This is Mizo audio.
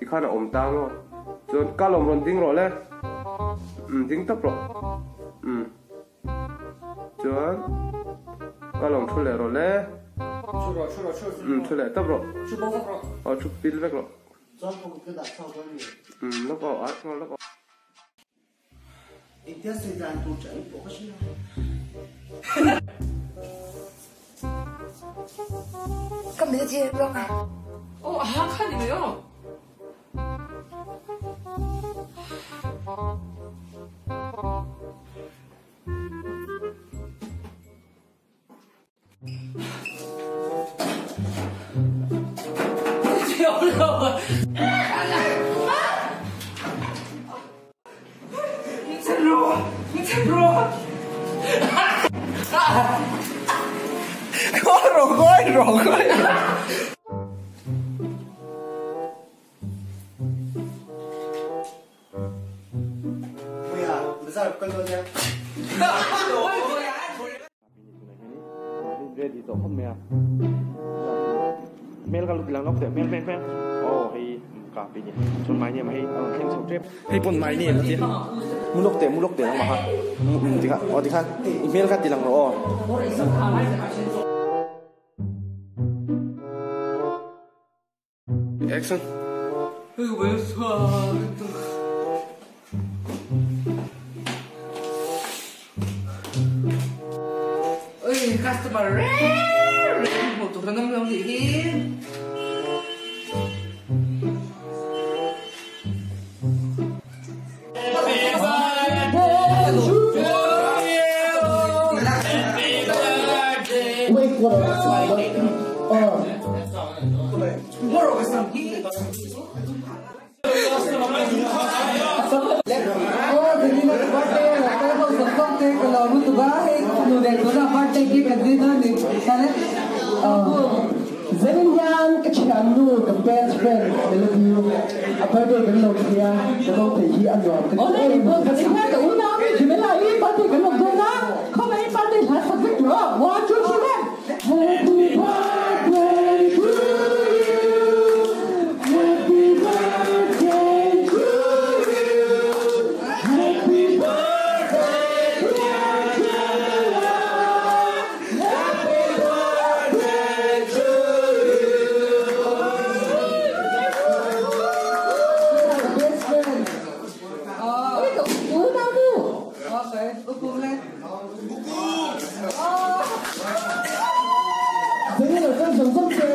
Tikhan a awm ta maw? Chuan ka lawm rawn ding rawh le. Umm ding tawp rawh. Umm. Chuan ka lawm thu leh rawh le. Thu rawh, thu rawh, thu rawh. Umm thu leh tawp rawh. Thu bo vek rawh. Aw thu pil vek rawh. Chuan ka kut ka dah chhuak dawn mi? Umm lawk aw, ah chuan lawk aw. Engtia sawi dan tur che ang pawh ka hre lo. Ka mit a thil rawk a. Aw a hang kha ni mai aw. Puia, bazar kal dawn nia. Ready tawh khawp mai a hmel ka lut lang lawk teh hmel hmel hmel aw hei ka pi ni chuan mai ni hei a rawn thleng chho tep hei pawn mai ni ati mu lawk teh mu lawk teh nangmah kha tikhan aw tikhan i hmel kha ti lang rawh aw. Action. Oi, customer reng reng hmuh tur an awm lo nih hi. Zenin hian ka thiannu ka best friend Melody a birthday kan lo thei a, ka lo thei hi a nuam ka ti em em. Zanin hian ka unau mi Jimela i birthday kan lo dawn a, khawmei birthday hla sak vek tur aw, one two three go! Happy birthday to you, happy birthday to you, happy birthday dear Jimela, happy birthday to you. Best friend. Ui ka unau nu. Zanin ah chuan zawng zawng che.